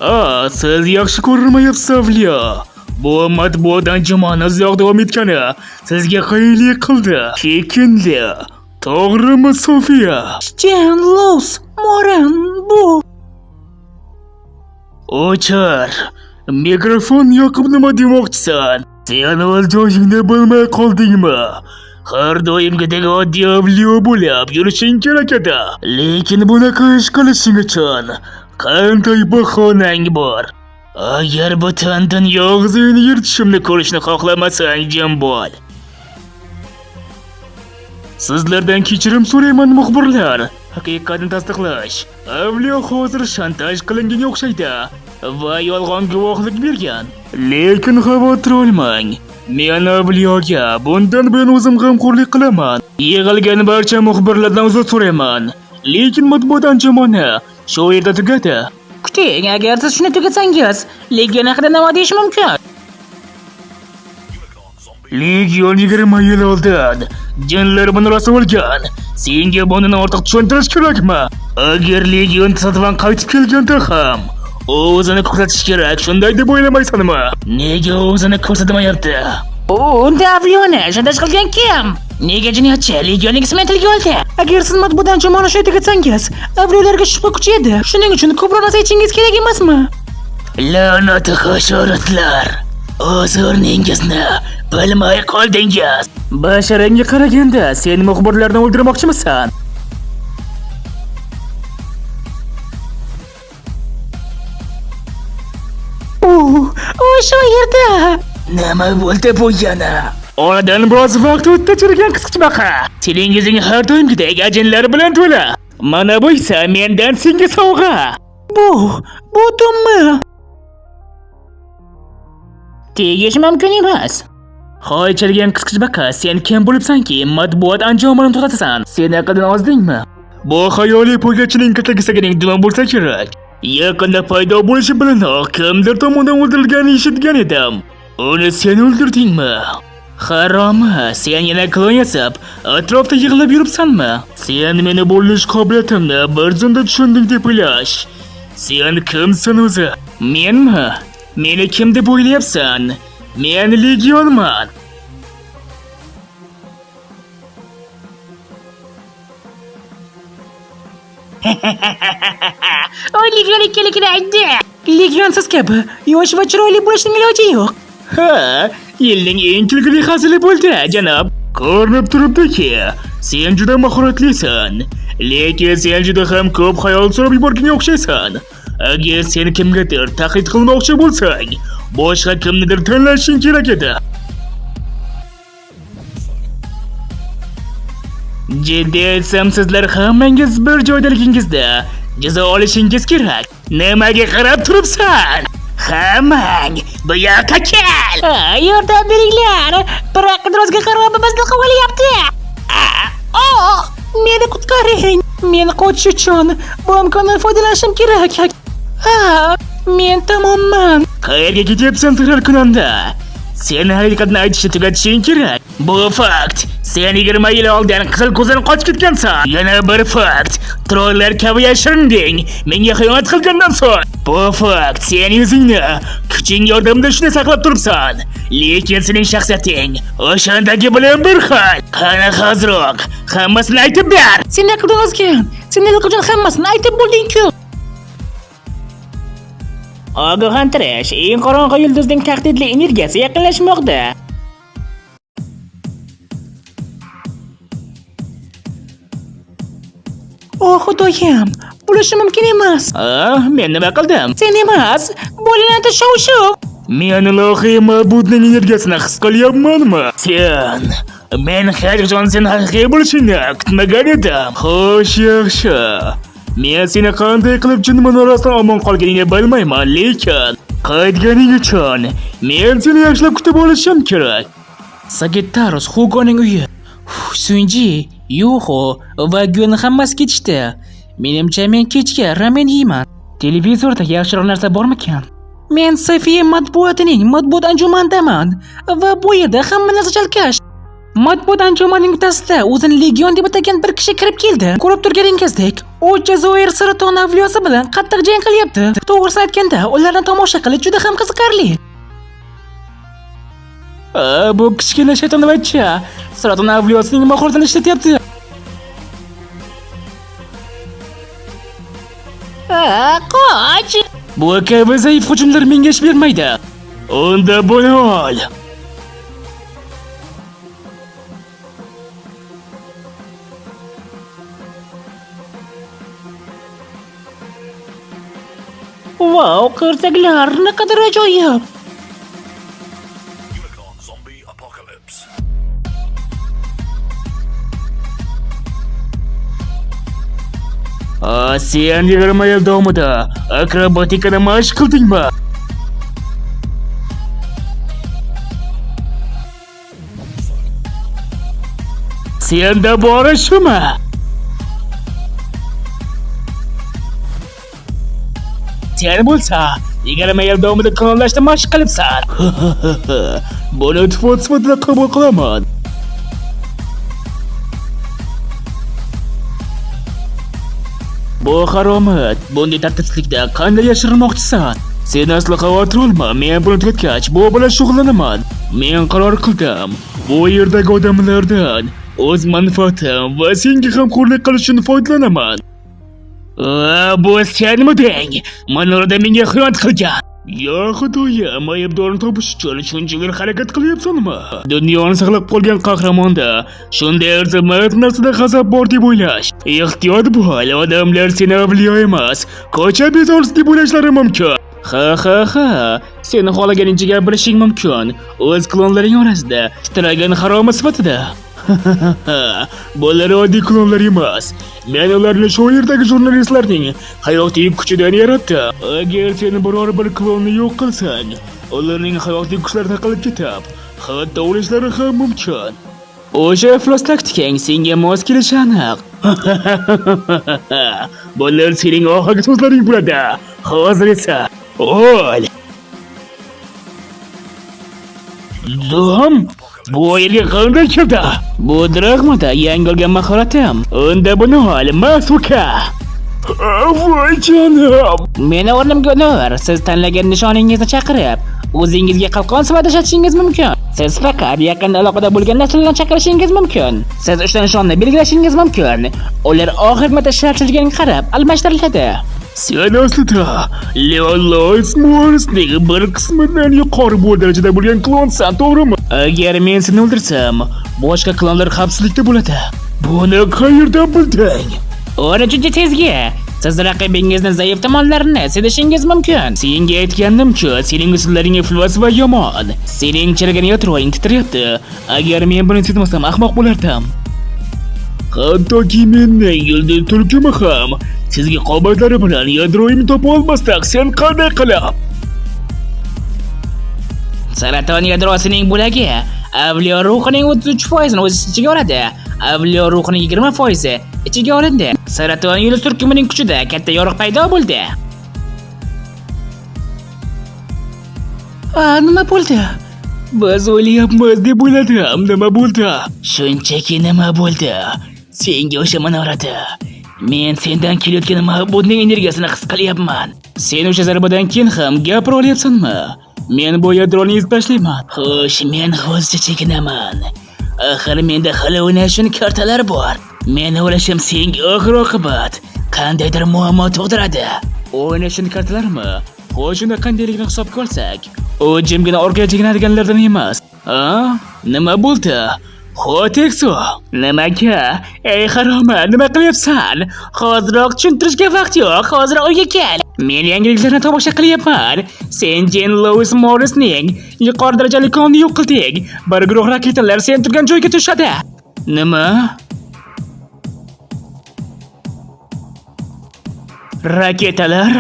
A, siz yaxshi ko'rinmayapsiz, Avliyo. Bu matbuot anjumani uzoq davom etgani sizga qiyinlik qildi. Shekilli. To'g'rimi, Sofiya? Jen, Luz, Moren, bu. O'chir. Mikrofon yoqib nima demoqchisan? Sen o'z joyingni bilmay qoldingmi? Har doimgidek oddiy avliyo bo'lib yurishing kerak edi. Lekin bunaqa ish qilishing uchun qanday bahonang bor? Agar butun dunyo og'zingni yirtishimni ko'rishni xohlamasang, jim bo'l. Sizlardan kechirim so'rayman, muxbirlar. Haqiqatni tasdiqlash. Avliyo hozir shantaj qilinganga o'xshaydi va yolg'on guvohlik bergan. Lekin xavotir olmang. Men Avliyoga bundan buyon o'zim g'amxo'rlik qilaman. Yig'ilgan barcha muxbirlardan uzr so'rayman. Lekin matbuot anjumani shu yerda tugadi. Kuting, agar siz shuni tugatsangiz, Legion haqida nima deyish mumkin? Legion 20 yil oldin jinlar buni rosa o'lgan. Senga bundan ortiq tushuntirish kerakmi? Agar Legion tasodifan qaytib kelganda ham u o'zini ko'rsatishi kerak, shunday deb o'ylamaysanmi? Nega o'zini ko'rsatmayapti? Unda Avliyoni shantaj qilgan kim? Nega jinoyatchi Legionning ismini tilga oldi? Agar siz matbuot anjumanini shu tugatsangiz, Avliyolarga shubha kuchayadi. Shuning uchun ko'proq narsa aytishingiz kerak emasmi? La'nati hasharotlar! O'z o'rningizni bilmay qoldingiz. Basharangga qaraganda sen muxbirlarni o'ldirmoqchimisan? U shu yerda. Nima bo'ldi bu yana? Oradan biroz vaqt o'tdi, chirigan qisqichbaqa. Sening yuzing har doimgidek ajinlar bilan to'la. Mana bu esa mendan senga sovg'a. Bu dummi? Tegish mumkin emas. Hoy chirigan qisqichbaqa, sen kim bo'libsanki matbuot anjumanini to'xtatasan? Sen aqldan ozdingmi? Bu xayoliy poygachining kattagisagining dumi bo'lsa kerak. Yaqinda paydo bo'lishi bilanoq kimdir tomonidan o'ldirilganini eshitgan edim. Uni sen o'ldirdingmi? Haromi, sen yana klon yasab, atrofda yig'ilib yuribsanmi? Sen meni bo'lish qobiliyatimni bir zumda tushunding deb o'ylash. Sen kimsan o'zi? Menmi? Meni kim deb o'ylayapsan? Men Legionman. O Legion ekanligini aytdi. Legion siz kabi yosh va chiroyli bo'lishning iloji yo'q. Ha, yilning eng kulgili hazili bo'ldi, janob. Ko'rinib turibdiki, sen juda mahoratlisan. Lekin sen juda ham ko'p xayol surib yuborganga o'xshaysan. Agar sen kimgadir taqlid qilmoqchi bo'lsang, boshqa kimnidir tanlashing kerak edi. Jiddiy aytsam, sizlar hammangiz bir joydaligingizda jazo olishingiz kerak. Nimaga qarab turibsan? Hammang bu yoqqa kel! Ha, yordam beringlar. Bir aqlrozga qarobi bizni qovalayapti. Meni qutqaring. Men qochish uchun bu imkondan foydalanishim kerak. Ha, men tamomman. Qayerga ketyapsan Tirar kunanda? Sen haqiqatni aytishni tugatishing kerak. Bu fakt. Sen 20 yil oldin qizil ko'zdan qochib ketgansan. Yana bir fakt. Trollar kabi yashirinding. Menga xiyonat qilgandan so'ng. Bu fakt. Sen yuzingni kuching yordamida shuni saqlab turibsan. Lekin sening shaxsiyating o'shandagi bilan bir xil. Qani hozirroq hammasini aytib ber. Sen aqldan ozgan. Sen allaqachon hammasini aytib bo'lding-ku. Ogohlantirish, eng qorong'i yulduzning tahdidli energiyasi yaqinlashmoqda. O xudoyim, bo'lishi mumkin emas. Ah, men nima qildim? Sen emas, bo'linadi shov-shuv. Men ilohiy ma'budning energiyasini his qilyapmanmi? Sen, men hech qachon sen haqiqiy bo'lishingni kutmagan edim. Xo'sh, yaxshi. Men seni qanday qilib jin minorasidan omon qolganingni bilmayman, lekin qaytganing uchun men seni yaxshilab kutib olishim kerak. Sagittarius Hugoning uyi. Sunji, Yuho va Gwen hammasi ketishdi. Menimcha men kechga ramen yeyman. Televizorda yaxshiroq narsa bormikan? Men Sofiya matbuotining matbuot anjumanidaman va bu yerda hamma narsa chalkash. Matbuot anjumanining o'rtasida o'zini Legion deb atagan bir kishi kirib keldi. Ko'rib turganingizdek, U Jazoir saraton avliyosi bilan qattiq jang qilyapti. To'g'risini aytganda, ularni tomosha qilish juda ham qiziqarli. A, bu kichkina shaytonvachcha saraton avliyosining mahoratini ishlatyapti. A, qoch! Bu kabi zaif hujumlar menga ish bermaydi. Unda buni ol. Vau, qirsaklar naqadar ajoyib! Unicorn Zombie Apocalypse. A, sen 20 yil davomida akrobatikani mashq qildingmi? Senda bori shumi? Sen bo'lsa, 20 yil davomida klonlashda mashq qilibsan. Buni iltifot sifatida qabul qilaman. Bu haromit, bunday tartibsizlikda qanday yashirinmoqchisan? Sen asli xavotir olma, men buni tugatgach, bu bilan shug'ullanaman. Men qaror qildim. Bu yerdagi odamlardan o'z manfaatim va senga g'amxo'rlik qilish uchun foydalanaman. A, bu senmiding? Manorada menga xiyonat qilgan. Yo xudoyim, aybdorni topish uchun shuncha yil harakat qilyapsanmi? Dunyoni saqlab qolgan qahramonda shunday arzimas narsada g'azab bor deb o'ylash. Ehtiyot bo'l, odamlar seni avliyo emas, ko'cha bezorisi deb o'ylashlari mumkin. Ha ha ha, seni xohlaganingcha gapirishing mumkin. O'z klonlaring orasida titragan haromi sifatida. Bular oddiy klonlar emas. Men ularni shu yerdagi jurnalistlarning hayotiy kuchidan yaratdim. Agar sen biror bir klonni yo'q qilsang, ularning hayotiy kuchlari tarqalib ketib, hatto o'lishlari ham mumkin. O'sha iflos taktikang senga mos kelishi aniq. Bular sening oxirgi so'zlaring bo'ladi. Hozir esa o'l. Dum, bu yerga qanday kirdi? Bu Dragmada yangi olgan mahoratim. Unda buni ol, Masuka. Voy jonim. Meni o'rnimga ur, siz tanlagan nishoningizni chaqirib, o'zingizga qalqon sifatida ishlatishingiz mumkin. Siz faqat yaqin aloqada bo'lgan narsalarni chaqirishingiz mumkin. Siz uchta nishonni belgilashingiz mumkin. Ular oxirgi marta ishlatilganiga qarab almashtiriladi. Sen aslida Leon Lloyd Morrisning bir qismidan yuqori bu darajada bo'lgan klonsan, to'g'rimi? Agar men seni o'ldirsam, boshqa klonlar xavfsizlikda bo'ladi. Buni qayerdan bilding? 13 sezgi. Siz raqibingizni zaif tomonlarini sezishingiz mumkin. Senga aytgandim-ku, sening usullaring iflos va yomon. Sening chirigan yadroing titrayapti. Agar men buni sezmasam, ahmoq bo'lardim. Hattoki mening yulduz turkumi ham sezgi qobiliyatlari bilan yadroimni topa olmasdan sen qanday qilib? Saraton yadrosining bo'lagi avliyo ruhining 33% o'z ichiga oladi. Avliyo ruhining 20% ichiga olindi. Saraton yulduz turkumining kuchida katta yorug' paydo bo'ldi. A, nima bo'ldi? Biz o'ylayapmiz deb o'yladim. Nima bo'ldi? Shunchaki nima bo'ldi? Senga o'sha minorada. Men sendan kelayotgan ma'budning energiyasini his qilyapman. Sen o'sha zarbadan keyin ham gapira olyapsanmi? Men bu yadroni ezib tashlayman. Xo'sh, men hozircha chekinaman. Axir menda hali o'ynash uchun kartalar bor. Men o'ylashim senga oxir oqibat qandaydir muammo tug'diradi. O'ynash uchun kartalarmi? Xo'sh, unda qandayligini hisobga olsak, u jimgina orqaga chekinadiganlardan emas. A? Nima bo'ldi? Xoteksu, nimaga? Ey haromi, nima qilyapsan? Hoziroq tushuntirishga vaqt yo'q, hoziroq uyga kel. Men yangiliklarni tomosha qilyapman. Sen Jen Lewis Morrisning yuqori darajali klonini yo'q qilding. Bir guruh raketalar sen turgan joyga tushadi. Nima? Raketalar?